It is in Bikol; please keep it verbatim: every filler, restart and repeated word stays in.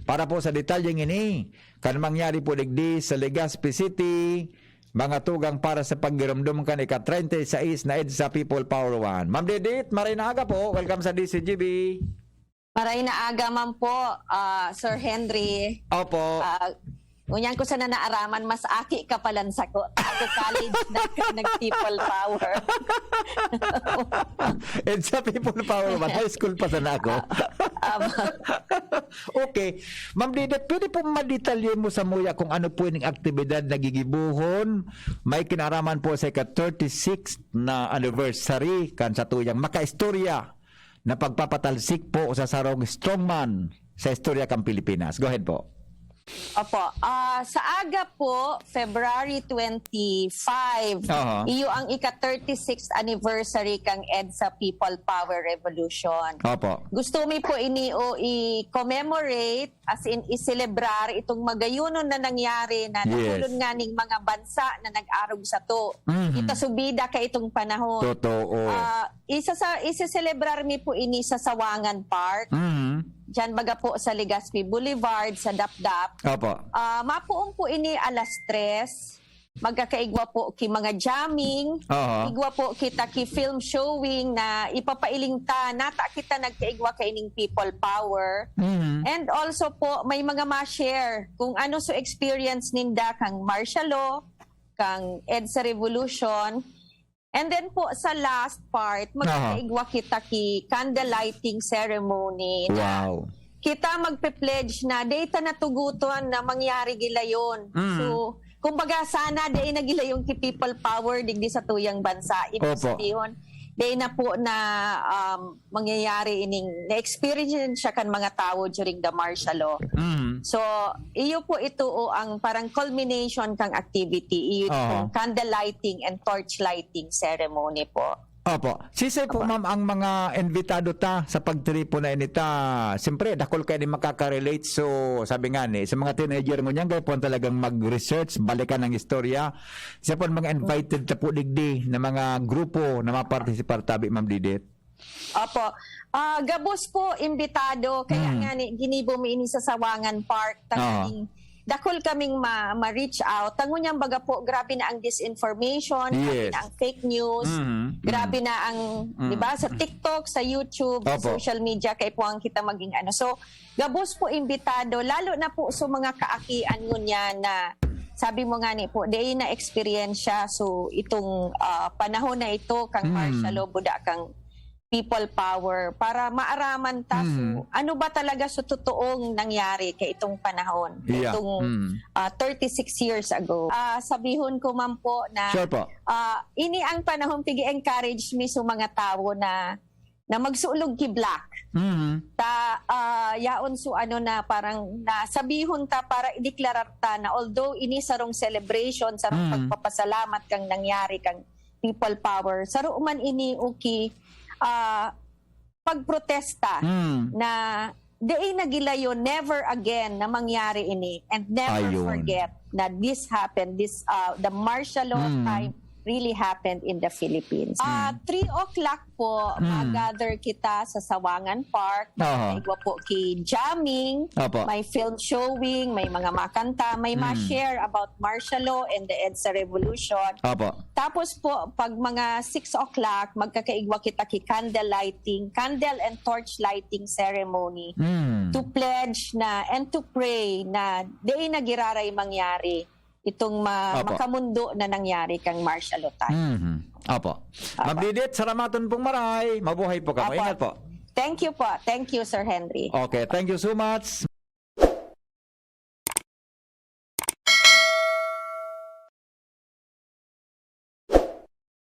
Para po sa detalyeng ini, kan mangyari po digdi sa Legazpi City, mga tugang para sa paggiromdom kan ika-treinta y seis na EDSA People Power One. Ma'am Didit, maray na aga po. Welcome sa D C G B. Maray na aga man po, ah, Sir Henry. Opo. Ah, ngunyan ko sana naaraman, mas aki ka palan sako. Ako college na ka nag-people power. EDSA People Power One. High school pa sana ako. Aba. Okay. Ma'am Didit, pwede po madetalye mo samuya kung ano po ining aktibidad na gigibohon? May kinaraman po sa ika-thirty-sixth na anniversary kan satuyang makaistorya na pagpapatalsik po sa sarong strongman sa istorya kan Pilipinas. Go ahead po. Opo. Ah, sa aga po, February twenty-five, Aha. iyo ang ika-thirty-sixth anniversary kang EDSA People Power Revolution. Opo. Gusto mi po ini o i-commemorate, as in, i-celebrar itong magayonon na nangyari na Yes. nakulon nga ning mga bansa na nag-arog sato. Mhm. Kita subida ka itong panahon. Totoo. Ah, isa sa, isi-celebrar mi po ini sa Sawangan Park. Mhm. Diyan baga po sa Legazpi Boulevard, sa Dapdap. Opo. Ah, mapuon po ini alas tres. Magkakaigwa po ki mga jamming. Oho. Igwa po kita ki film showing na ipapailing ta. Nata kita nagkaigwa kaining people power. Mhm. And also po, may mga ma-share kung ano so experience ninda kang martial law, kang EDSA Revolution. And then po, sa last part, Aha. magkakaigwa kita ki candle lighting ceremony na Wow. kita magpe-pledge na data na tugutan na mangyari gilayon. Mm. So, kumbaga, sana dai na gilayon ki people power digdi sa tuyang bansa. Ibig Opo. sabihin, dai na po na, um, mangyayari ining na-experience siya kan mga tawo during the martial law. Mm. So, iyo po ito o ang parang culmination kang activity. Iyo Aha. itong candle lighting and torch lighting ceremony po. Opo. Sisay po, Opo. ma'am, ang mga imbitado ta sa pagtripon na ini ta? Siyempre, dakul kayo ni makaka-relate. So, sabi nga ni, sa mga teenager ngunyan, kaya po talagang mag-research, balikan ang istorya. Sa po ang mga invited ta po digdi na mga grupo na mapartisipar tabi, Ma'am Didit? Opo. Ah, gabos po, imbitado. Kaya Mm. nga ni, ginibo mi ini sa Sawangan Park. Oo. Tanging dakul kaming ma-, ma-reach out. Tango niyang baga po, grabe na ang disinformation, grabe Yes. na ang fake news, Mhm. grabe Mm. na ang, Mm. di ba, sa TikTok, sa YouTube, sa Opo. social media, kay po ang kita maging ano. So, gabos po imbitado, lalo na po sa mga kaakian ngunyan na sabi mo nga ni po, di na eksperyensya. So, itong, ah, panahon na ito, kang Mm. martial law, buda kang people power para maaraman ta so, Mm. ano ba talaga sa totoong nangyari kay itong panahon, Yeah. itong, Mm. ah, thirty-six years ago. Ah, sabihon ko man po na, Sure po. ah, ini ang panahon pigi-encourage mi sa mga tawo na, na magsulog ki black. Mm. Ta, ah, yaon so ano na parang nasabihon ta para ideklarar ta na although ini sarong celebration, sarong Mm. pagpapasalamat kang nangyari kang people power, saro man ini o ki, ah, pagprotesta Mm. na dai na gilayon, never again na mangyari ini, and never Ayun. forget na this happened, this, ah, the martial law Mm. time really happened in the Philippines. Ah, Mm. three o'clock po, Mm. mag-gather kita sa Sawangan Park. Aha. May igwa po ki jamming, Opo. may film showing, may mga makanta, may Mm. ma-share about martial law and the EDSA Revolution. Opo. Tapos po, pag mga six o'clock, magkakaigwa kita ki candle lighting, candle and torch lighting ceremony Mm. to pledge na and to pray na dai na giraray mangyari itong ma-, Opo. makamundo na nangyari kang martial law time. Mhm. Opo. Opo. Ma'am Didit, saramaton pong maray. Mabuhay po kamo. Opo. Ingat po. Thank you po. Thank you, Sir Henry. Okay, thank you so much.